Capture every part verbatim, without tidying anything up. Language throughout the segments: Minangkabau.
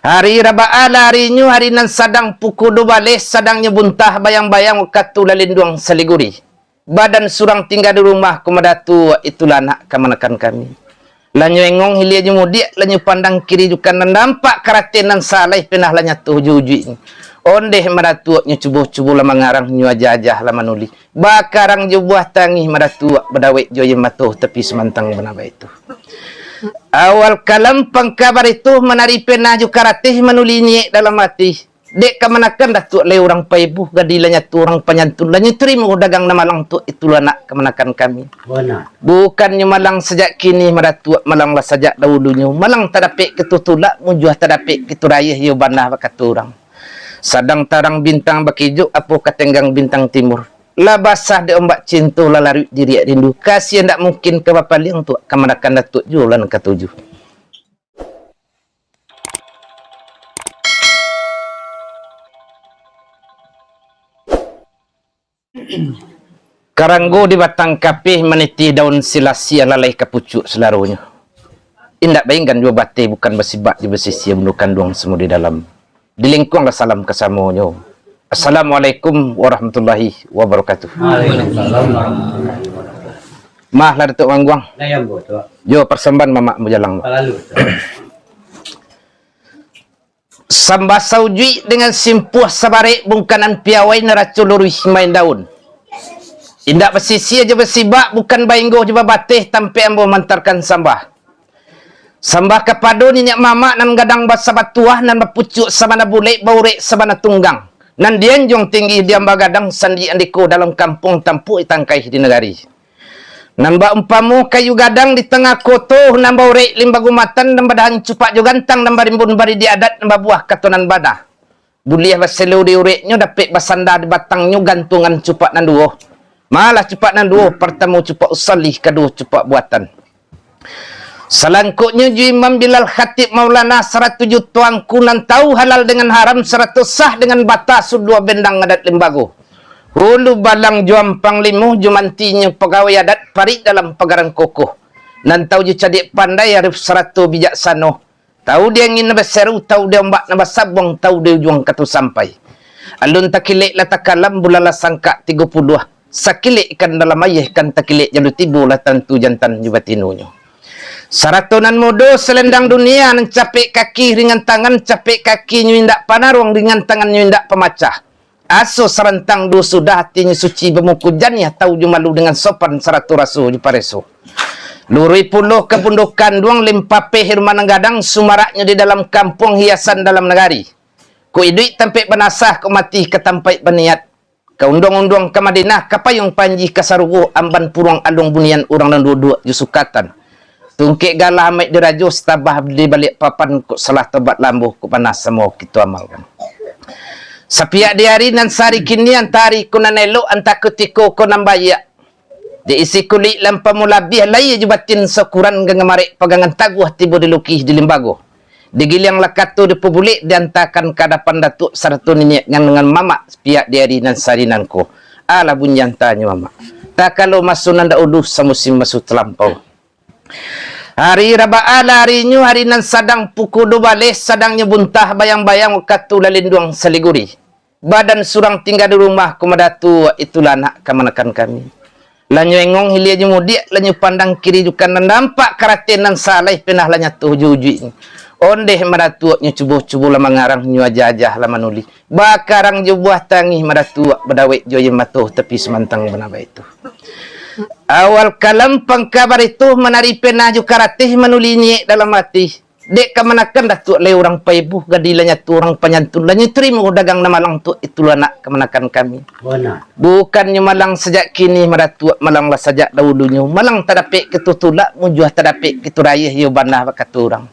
Hari Raba'a lah harinyo, hari nan sadang pukua duo baleh, sadangnyo buntah bayang-bayang wakatu lah linduang saliguri. Badan surang tingga di rumah, ko Madatuak, itulah anak kamanakan kami. Lah nyo engong hilia jo mudiak, lah nyo pandang kiri jo kanan, nampak karateh nan salai, panah lah nyatuh jo ujuiknyo. Ondeh Madatuak, nyo cubo-cubo lah mangarang, nyo ajah-ajah lah manulih. Bakarang jo buah tangih Madatuak, badawek jo aia mato, tapi samantang bana baitu. Awal kalam pangka baritu, manari panah jo karateh, manulih niyek dalam ati. Dek kamanakan Datuak lai urang paibuah, gadih lah nyatu urang panyantun, lah nyo tarimo dagang nan malang tu, itulah anak kamanakan kami. Bana. Bukannyo malang sajak kini, Madatuak, malang lah sajak dahulunyo, malang tadapek kito tulak, mujuah tadapek kito rayeh, iyo bana bakato urang. Sadang tarang bintang bakijuak, apo ka tenggang bintang timur. Lah basah dek ombak cinto, lah laruik diriak rindu, kasiah ndak mungkin ka bapaliang tu, kamanakan Datuak juo lah nan katuju. Karanggo di batang kapeh, manitih daun silasiah, lalai ka pucuak salaronyo. Indak bainggan juo bateh, bukan basibak jo basisiah, bundo kanduang samo di dalam. Dilingkuanglah salam kasamonyo. Assalamualaikum warahmatullahi wabarakatuh. Waalaikumsalam warahmatullahi wabarakatuh. Maaf lah, Datuak Mangguang. Nah, ya, ambo, Tuak. Jo, parsambahan mamak ambo jalang. Lalu, Tuak. Sambah saujuik dengan simpuah sabarek, bungkanan piawai naraco luruih main daun. Indak basisiah jo basibak, bukan bainggo jo babateh, tampek ambo mantarkan sambah. Sambah kapado niniak mamak nan gadang basabatuah, nan bapucuak sabana bulek, baurek sabana tunggang, nan dianjuang tinggi, diamba gadang, sandiak andiko dalam kampuang, tampuak tangkai di nagari. Nan baumpamo kayu gadang di tangah koto, nan baurek limbago matan, nan badahan cupak jo gantang, nan barimbun baridiak adat, nan babuah kato nan bana. Buliah baselo di ureknyo, dapek basanda di batangnyo, gantuangan cupak nan duo. Malah cupak nan duo, partamo cupak usalih, kaduo cupak buatan. Salangkoknyo jo Imam Bilal, Khatib, Maulana, sarato jo tuangku nan tahu halal dengan haram, sarato sah dengan bata, suluah bendang adat limbago. Hulu balang jo ampang limo, jo mantinyo pagawai adat, parik dalam pagaran kokoh. Nan tahu jo cadiak pandai, arif sarato bijaksano. Tahu di angin nan baseru, tahu di ombak nan basabuang, tahu di ujuang kato sampai. Alun takilek lah takalam, bulan lah sangkak tigo puluah. Sakilek ikan dalam aia, ikan takilek jalua tibo, lah tantu jantan jo batinonyo. Sarato nan mudo salendang dunia, nan capek kaki ringan tangan, capek kakinyo indak panaruang, ringan tangannyo indak pamacah. Aso sarantang duo sudah, atinyo suci bamuko janiah, tahu jo malu dengan sopan, sarato raso jo pareso. Luruih pulo ka bundo kanduang, limpapeh rumah nan gadang, sumaraknyo di dalam kampuang, hiasan dalam nagari. Kok iduik tampek banasah, kok mati ka tampek baniat. Ka unduang-unduang ka Madinah, ka payuang panji ka sarugo, amban puruang aluang bunian, urang nan duduak jo sukatan. Tungkek galah amaik dirajo, satabah di baliak papan, kok salah tobat lambuah, kok panah samo kito amalkan. Sapiak di ari nan sahari kini, antah ari ko nan elok, antah kutiko ko nan baiak. Di isi kulik lampamo labiah, lahia jo batin saukuran, gangan marek pagangan taguah, tibo dilukih di limbago. Digiliang lah kato dipabulek, diantakan ka adapan Datuak sarato niniak nan dengan mamak, sapiak di ari nan sahari nangko. Alah bunyi antanyo mamak. Takalo maso nan dahulu, samusim maso talampau. Hari Raba'a lah harinyo, hari nan sadang pukua duo baleh, sadangnyo buntah bayang-bayang, wakatu lah linduang saliguri. Badan surang tingga di rumah, ko Madatuak, itulah anak kamanakan kami. Lah nyo engong hilia jo mudiak, lah nyo pandang kiri jo kanan, nampak karateh nan salai, panah lah nyatuh jo ujuiknyo. Ondeh Madatuak, nyo cubo-cubo lah mangarang, nyo ajah-ajah lah manulih. Bakarang jo buah tangih Madatuak, badawek jo aia mato, tapi samantang bana baitu. Awal kalam pangka baritu, manari panah jo karateh, manulih niyek dalam ati. Dek kamanakan Datuak lai urang paibuah, gadih lah nyatu urang panyantun, lah nyo tarimo dagang nan malang tu, itulah anak kamanakan kami. Bana. Bukannyo malang sajak kini, Madatuak, malang lah sajak dahulunyo, malang tadapek kito tulak, mujuah tadapek kito rayeh, iyo bana bakato urang.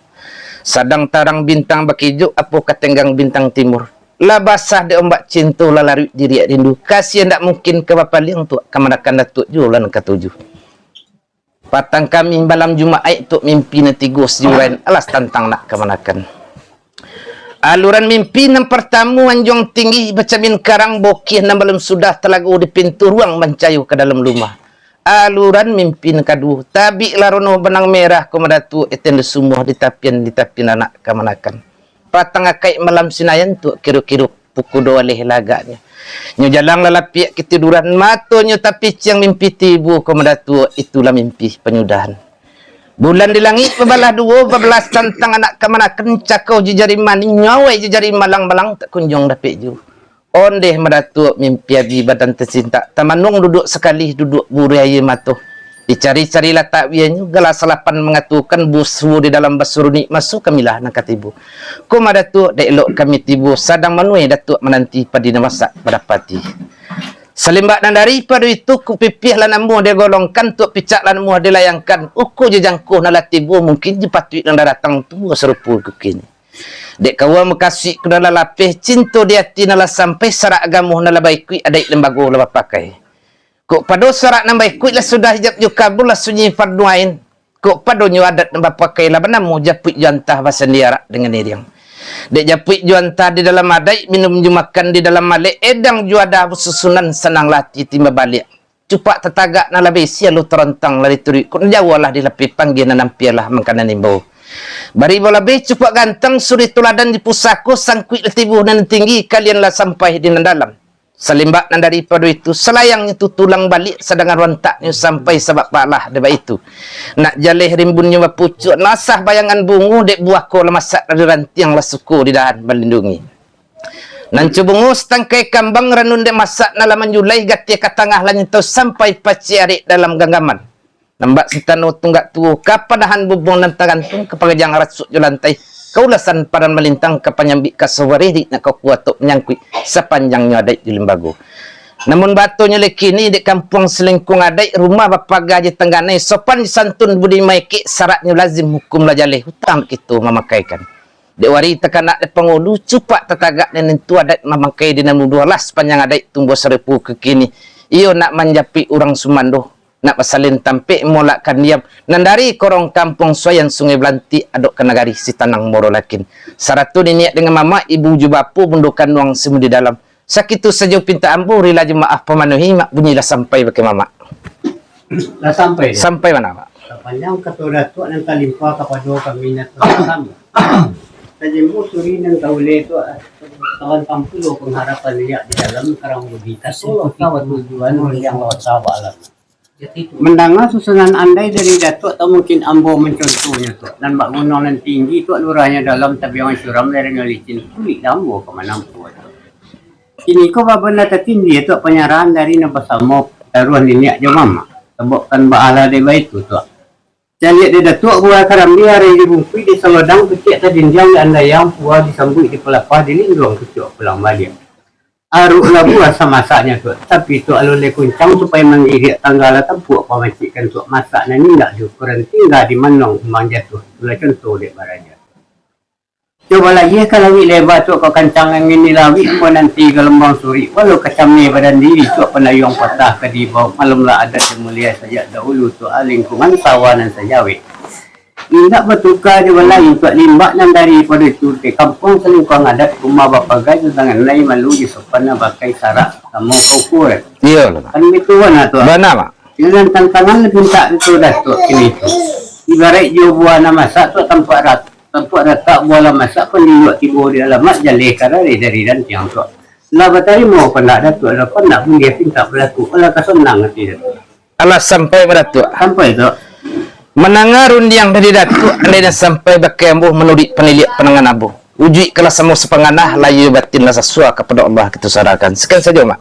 Sadang tarang bintang bakijuak, apo ka tenggang bintang timur. Lah basah dek ombak cinto, lah laruik diriak rindu, kasiah ndak mungkin ka bapaliang tu, kamanakan Datuak juo lah nan katuju. Patang kami malam Jumaik tu, mimpi nan tigo sajurai, alas tantang nak kamanakan. Aluran mimpi nan partamo, anjuang tinggi bacamin karang, bokiah nan balun sudah talago di pintu ruang, mancayo ka dalam rumah. Aluran mimpi nan kaduo, tabik lah rono banang merah, ko Madatuak, eten di sumuah, di tapian, di tapian anak kamanakan. patang akaik malam Sinayan tu, kiro-kiro pukua duo leh lah agaknyo. Nyo jalang lah lapiak katiduran, matonyo tapiciang mimpi tibo ko madatuak, itulah mimpi panyudahan. Bulan di langik babalah duo, babalas tantang anak kamanakan, cakau jo jari manih, nyawai jo jari malang-malang, tak kunjuang dapek juo. Ondeh madatuak mimpi abi badan tasintak, tamanuang duduak sakali, duduak buruih aia mato. Dicari-cari latak bianyo, gala salapan mangatokan, busuo di dalam basurunik, maso kamilah nan ka tibo. Ko madatuak, dek elok kami tibo, sadang manuai datuak mananti padi nan masak badapati. Salimbak nan daripado itu, kok pipiah lah namuah digolongkan, tuak picak lah namuah dilayangkan, ukur jo jangko nan lah tibo, mungkin jo patuik nan lah datang, tumbuah sarupo kukini. Dek kaua mukasuik ko nan lah lapeh, cinto di ati nan lah sampai, sarak agamo nan lah baikuik, adaik lembago lah bapakai. Kok pado sarak nan baikuik lah sudah ijab jo kabul, lah sunyi fardu ain. Kok padonyo adat nan bapakai lah banamo japuik jo antah, basandiarak dengan iriang. Dek japuik jo antah di dalam adaik, minum jo makan di dalam alek, edang jo adah basusunan, sananglah ati timbang baliak. Cupak tatagak nan lah baisi, alun tarontang lah dituruik, kok nan jauah lah dilapeh, panggia nan ampia lah makanan imbau. Bari bo labih cupak gantang, suri tuladan di pusako, sangkuik lah tibo nan tinggi, kalian lah sampai di nan dalam. Salimbak nan daripado itu, salayangnyo tu tulang baliak, sadangan rontaknyo sampai sabak palah dek baitu. Nak jaleh rimbunnyo bapucuak, nasah bayangan bungo, dek buah ko lah masak dari rantiang, lah suko di dahan balindungi. Nan cubungo satangkai kambang, ranun dek masak nan lah manjulai, gatiah ka tangah lah nyentau, sampai pacik arek dalam ganggaman. Nambak sitano tunggak tuo, kapanahan bubuang nan tagantung, kapagajang rasuak jo lantai, kaulasan padan malintang, kapanyambik kaso baririk, nak kakuatok manyangkuik, sapanjangnyo adaik jo limbago. Namun batonyo lai kini, dek kampuang salingkuang adaik, rumah bapaga jo tangganai, sopan santun budi maikik, saraknyo lazim hukum lah jaleh, utang kito mamakaikan. Dek wari takanak dek pangulu, cupak tatagak nan nintu, adaik mamakai di nan mudo, lah sapanjang adaik tumbuah sarupo kukini. Iyo nak manjapuik urang sumando, nak basalin tampek molakkan diam. Nan dari korong kampuang Suayan Sungai Balantik, adok ka nagari Sitanang Muaro Lakin. Sarato niniak dengan mamak, ibu jo bapo, bundo kanduang samua di dalam. Sakitu sajo pintak ambo, rila jo maaf pamanuhi, mak bunyi lah sampai bakeh mamak. Lah sampai dia? Sampai mano, Pak? Sapanjang kato Datuak nan talimpa kapado kami nan tasalam. Tajimbo suri nan tauleh tu, tabantang pulo pangharapan liak di dalam karang budi. Kato lo ka batujuan yang lo sabak alam. Mandanga susunan andai dari Datuak, tak mungkin ambo mancontohnyo tu. Nan bak gunuang nan tinggi tu, lurahnyo dalam, tabiangnyo suram, lerahnyo licin, sulik lah ambo ka manampuah tu. Kini ko babana tatindih tu panyarahan dari nan basamo taruah niniak jo mamak. Sababkan baalah dek baitu tu. Caliak dek Datuak buah karambia, arai dibungkuih di salodang, kecek tadindiang di andayang, puah disambuik di palapah, di linduang kucuak pulang baliak. Aruklah buah samasaknyo tu, tapi tu alun lai kuncang, supayo manggiriak tangga lah tampuak pamacikkan tu, masak nan indak di ukuran tingga, di manuang umang jatuah, itulah contoh dek baraja. Cubo lai ka lawik leba tu, ka kancang angin di lawik, ambo nanti galombang surik, walau kacameh badan diri tu, pandayuang patah ka diibau, maklumlah adat nan mulia sajak dahulu tu, lingkungan sawah nan sajawek. Indak batuka jo balai, untuak limbak nan daripado itu, di kampuang salingkuang adat, rumah bapagai, tantangan lai malu, di sopan nan bakai sarak, samo ka ukuran. Iyolah, Pak. Kan bitu bana tu, Pak? Bana, Pak. Dengan tantangan pintak itu Datuak kini tu. Ibaraik jo buah nan masak tu tampuak rat-, tampuak ratak buah lah masak, pandiluak tibo di alamat, jaleh karari dari rantiang tu. Lah batarimo pandak Datuak, lah pandak buliah pintak balaku, alah ka sonang ati Datuak. Alah sampai ba Datuak. Sampai tu. Mandanga rundiang dari Datuak, andai nan sampai bakeh ambo manuruik paniliak pandangan ambo. Ujuikkanlah samo sapanganah, lahia batin lah sasua kapado Allah kito sarahkan. Sakian sajo, Mak.